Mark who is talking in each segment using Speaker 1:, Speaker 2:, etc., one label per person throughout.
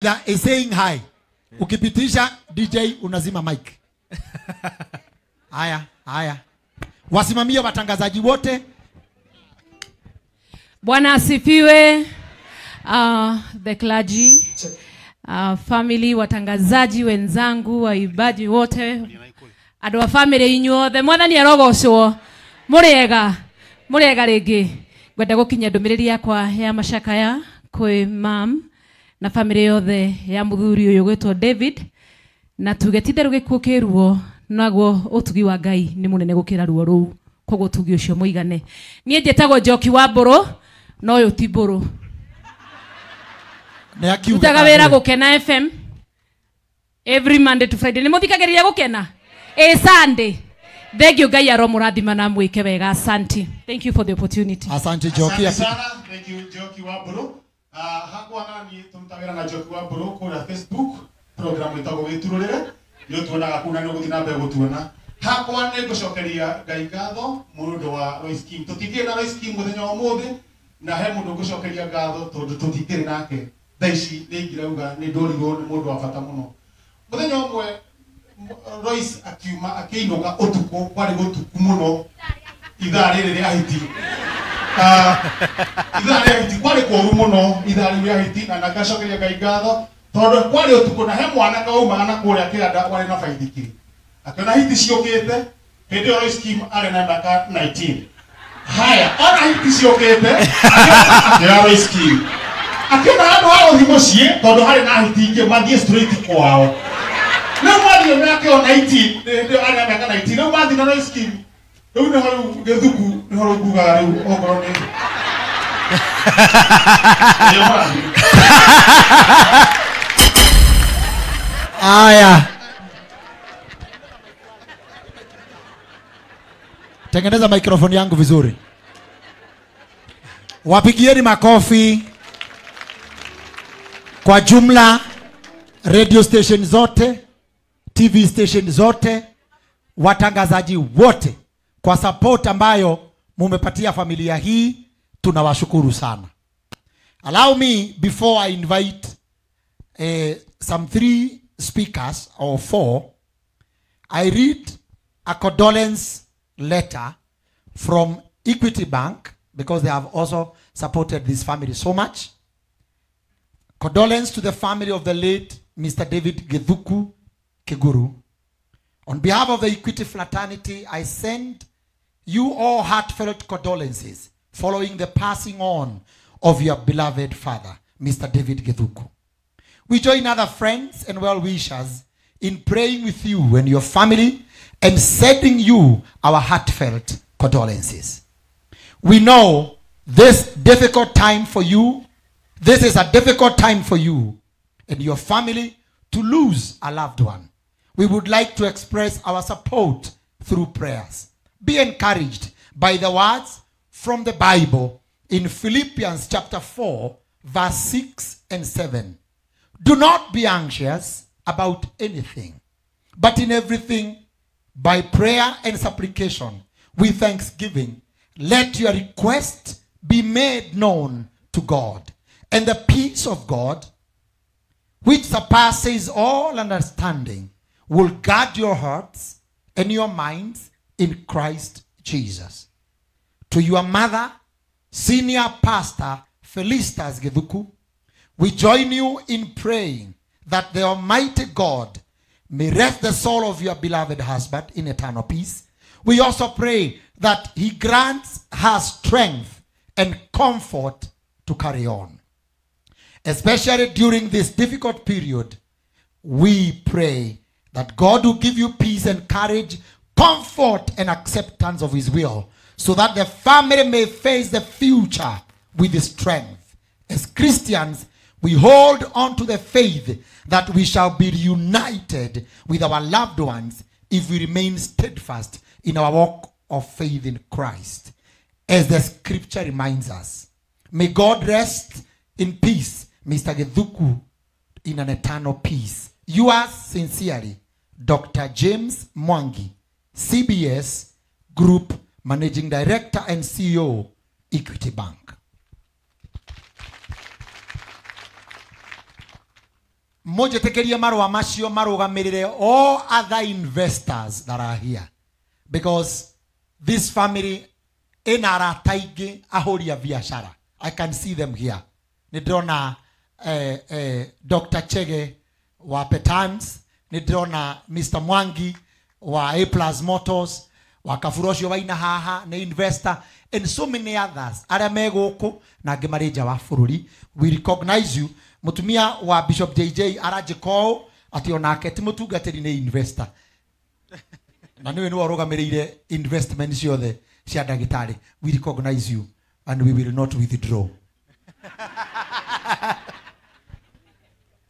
Speaker 1: Is saying hi. Ukipitisha DJ unazima mic. Haya, haya. Wasimamie watangazaji wote.
Speaker 2: Bwana asifiwe. The clergy, family, watangazaji wenzangu, waibaji wote, andũ a family inyuothe, Mwathani arogocwo. Mũrĩega, mũrĩega rĩngĩ. Ngwenda gũkinyia ndũmĩrĩri yakwa ya macakaya kwĩ mam na family yothe ya mũthuri ũyũ gwĩtwo David, na tuge ti therũ gĩkuũ kĩ ruo, naguo ũtugi wa Ngai nĩ mũnene gũkĩra ruo rũu, koguo ũtugi ũcio mũigane. Niĩ njĩtagwo Njoki wa Mbũrũ, no ũyũ ti Mbũrũ. Rutaga wĩra Gũkena FM every Monday to Friday. Nĩ mũthikagĩrĩria Gũkena? Ĩ Sunday. Thank you Ngai aromũrathima na mwĩke wega. Asante. Thank you for the opportunity.
Speaker 1: Asante Njoki.
Speaker 3: Asante sana. Thank you Njoki wa Mbũrũ. Hakwa nani tũrutaga wĩra na Njoki wa Mbũrũ kũrĩa Facebook program ĩtagwo Wĩturũrĩre. Nĩ ũtuonaga kũu na nĩ ũgũthiĩ na mbere gũtuona. Hakwa nĩ ngũcokeria Ngai ngatho nĩ ũndũ wa Royce Kim. Tũtingĩrĩ na Royce Kim mũthenya wa ũmũthĩ, na he mũndũ ngũcokeria ngatho tondũ tũtingĩrĩ nake. Thaa ici nĩ ingĩrauga nĩ ndorirwo nĩ mũndũ wa bata mũno. Mũthenya ũmwe Royce akiuma akĩinũka ũtukũ, kwarĩ gũtuku mũno, ithaa rĩrĩ rĩa hiti. Ithaa rĩa hiti kwarĩ kũũru mũno, ithaa rĩu rĩa hiti, na ngacokeria Ngai ngatho tondũ kwarĩ ũtukũ na he mwanake waumaga na kũrĩa kĩanda warĩ na baithikiri. Akĩona hiti ciũkĩte, hĩndĩ ĩyo Royce Kim arĩ na mĩaka 19. Haya, ona hiti ciũkĩte, akĩoya Royce Kim. Akĩona handũ ha gũthiĩ mũciĩ tondũ harĩ na hiti ingĩ mathiĩ straight kwao. Rĩu mathiĩ mĩaka ĩyo 19, hĩndĩ ĩyo arĩ na mĩaka 19, rĩu mathiĩ na Royce Kim. Rĩu nĩho rĩu gĩthuku, nĩho rĩu ngugaga rĩu okorwo nĩ
Speaker 1: Aya. Tengeneza microphone yangu vizuri. Wapigieni makofi. Kwa jumla radio station zote, TV station zote, watangazaji wote kwa support ambayo mumepatia familia hii, tunawashukuru sana. Allow me before I invite some 3 speakers or 4, I read a condolence letter from Equity Bank because they have also supported this family so much. Condolence to the family of the late Mr. David Githuku Kiguru. On behalf of the Equity fraternity, I send you all heartfelt condolences following the passing on of your beloved father, Mr. David Githuku. We join other friends and well-wishers in praying with you and your family and sending you our heartfelt condolences. We know this difficult time for you. This is a difficult time for you and your family to lose a loved one. We would like to express our support through prayers. Be encouraged by the words from the Bible in Philippians chapter 4, verse 6 and 7. Do not be anxious about anything, but in everything, by prayer and supplication, with thanksgiving, let your request be made known to God. And the peace of God, which surpasses all understanding, will guard your hearts and your minds in Christ Jesus. To your mother, Senior Pastor Felicitas Githuku, we join you in praying that the Almighty God may rest the soul of your beloved husband in eternal peace. We also pray that he grants her strength and comfort to carry on. Especially during this difficult period, we pray that God will give you peace and courage, comfort and acceptance of his will, so that the family may face the future with strength. As Christians, we hold on to the faith that we shall be reunited with our loved ones if we remain steadfast in our walk of faith in Christ. As the scripture reminds us, may God rest in peace, Mr. Githuku, in an eternal peace. Yours sincerely, Dr. James Mwangi, CBS Group Managing Director and CEO, Equity Bank. Mũnjĩtĩkĩrie marũa macio marũgamĩrĩre all other investors that are here, because this family ĩna arata aingĩ ahũri a biacara. I can see them here. Nĩ ndĩrona Dr. Chege wa Petans, nĩ ndĩrona Mr. Mwangi wa A Plus Motors, wa Kabura ũcio waina haha nĩ investor, and so many others arĩa me gũkũ na angĩ marĩ nja wa bũrũri. We recognize you. Mũtumia wa Bishop JJ aranjĩka ũũ atĩ onake ti mũtungatĩri, nĩ investor, na nĩwe nĩwe ũrũgamĩrĩire investment ciothe cia ndagĩtarĩ. We recognize you and we will not withdraw.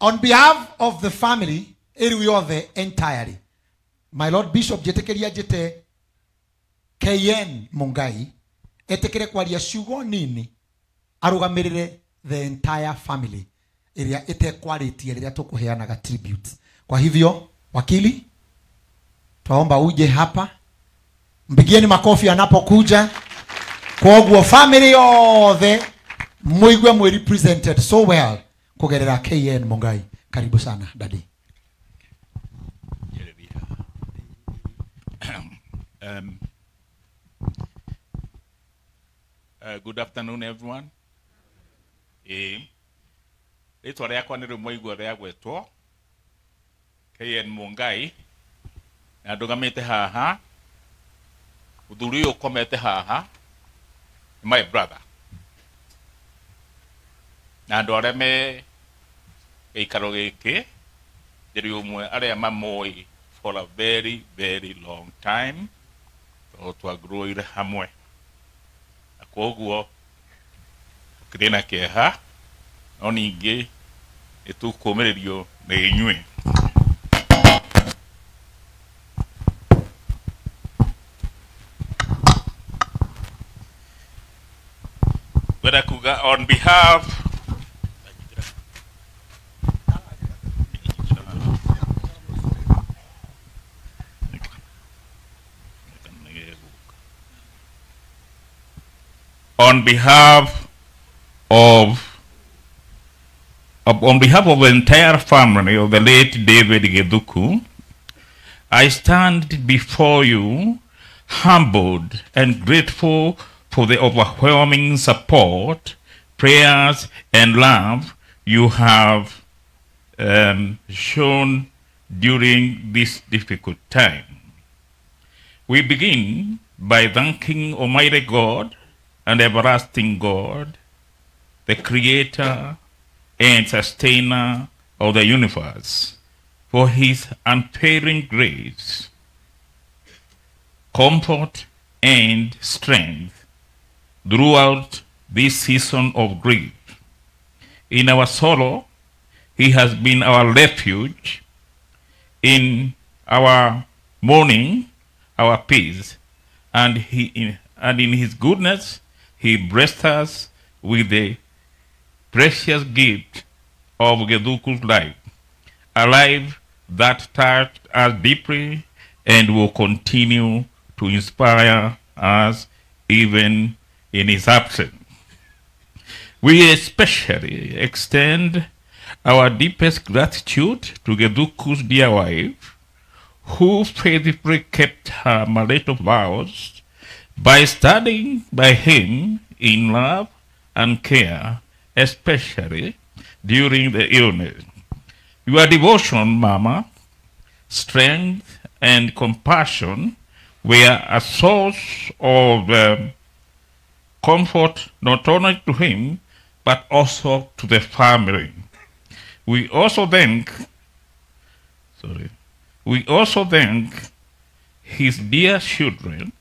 Speaker 1: On behalf of the family ĩrĩ yothe entirely, my Lord Bishop, njĩtĩkĩria njĩte KN Mungai etĩkĩre kwaria ciugo nini arũgamĩrĩre the entire family ĩrĩa ĩtekwarĩtie rĩrĩa tũkũheanaga tributes. Kwa hivyo wakili, twaomba uje hapa, mpigieni makofi anapokuja. Kwoguo family yothe muigue mwi represented so well kugerera KN Mungai. Karibu sana daddy.
Speaker 4: Good afternoon everyone. Rĩtwa rĩakwa nĩ rĩu mwaigua rĩagwetwo KN Mungai, na ndũgamĩte haha. Mũthuri ũyũ ũkomete haha nĩ my brother, na andũ arĩa me gĩikaro gĩkĩ ndĩrĩ ũmwe arĩa mamũĩ for a very very long time, tondũ twagroire hamwe, na kwoguo tũkĩrĩ na kĩeha, no ningĩ nĩ tũkũmĩrĩrio nĩ inyuĩ. Ngwenda kuga on behalf on behalf of the entire family of the late David Githuku, I stand before you humbled and grateful for the overwhelming support, prayers, and love you have shown during this difficult time. We begin by thanking Almighty God and everlasting God, the creator and sustainer of the universe, for his unfailing grace, comfort, and strength throughout this season of grief. In our sorrow, he has been our refuge. In our mourning, our peace, and in his goodness, he blessed us with the precious gift of Githuku's life, a life that touched us deeply and will continue to inspire us even in his absence. We especially extend our deepest gratitude to Githuku's dear wife, who faithfully kept her marital vows by standing by him in love and care, especially during the illness. Your devotion, Mama, strength and compassion were a source of comfort not only to him, but also to the family. We also thank his dear children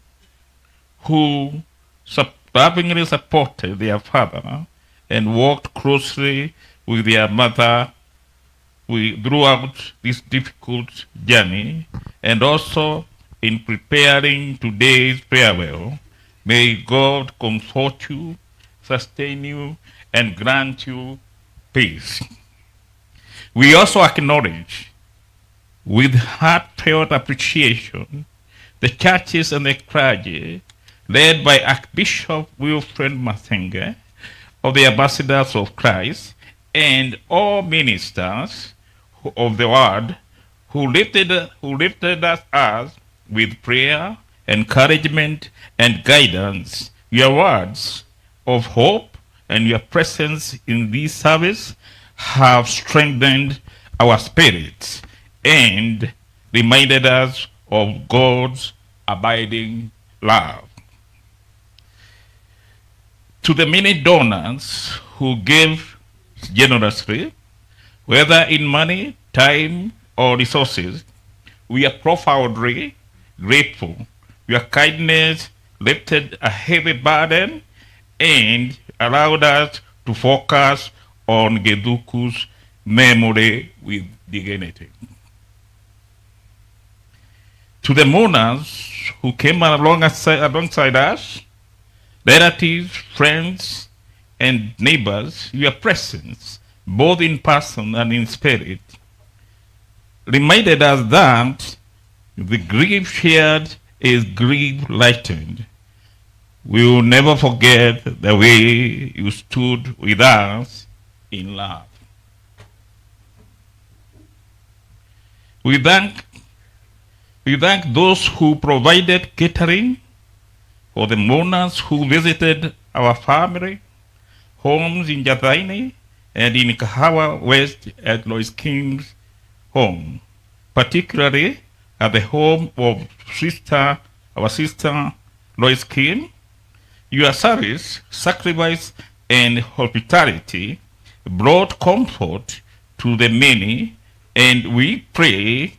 Speaker 4: who lovingly supported their father and worked closely with their mother throughout this difficult journey, and also in preparing today's farewell. May God comfort you, sustain you, and grant you peace. We also acknowledge with heartfelt appreciation the churches and the clergy led by Archbishop Wilfred Mathenge of the Ambassadors of Christ and all ministers of the word who lifted us with prayer, encouragement, and guidance. Your words of hope and your presence in this service have strengthened our spirits and reminded us of God's abiding love. To the many donors who gave generously, whether in money, time, or resources, we are profoundly grateful. Your kindness lifted a heavy burden and allowed us to focus on Githuku's memory with dignity. To the mourners who came alongside us, relatives, friends, and neighbors, your presence, both in person and in spirit, reminded us that the grief shared is grief lightened. We will never forget the way you stood with us in love. We thank those who provided catering for the mourners who visited our family homes in Njathaini and in Kahawa West at Lois King's home, particularly at the home of our sister Lois King. Your service, sacrifice, and hospitality brought comfort to the many, and we pray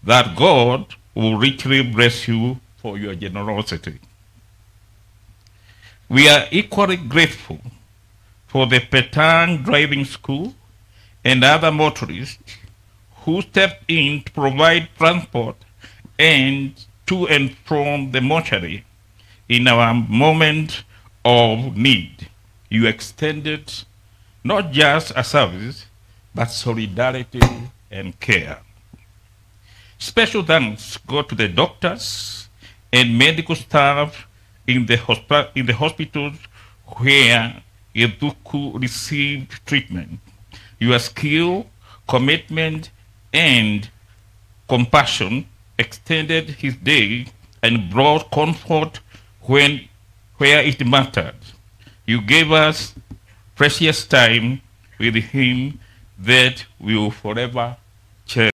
Speaker 4: that God will richly bless you for your generosity. We are equally grateful for the Petang Driving School and other motorists who stepped in to provide transport and to and from the mortuary in our moment of need. You extended not just a service, but solidarity and care. Special thanks go to the doctors and medical staff in the hospitals where Githuku received treatment. Your skill, commitment, and compassion extended his day and brought comfort where it mattered. You gave us precious time with him that we will forever cherish.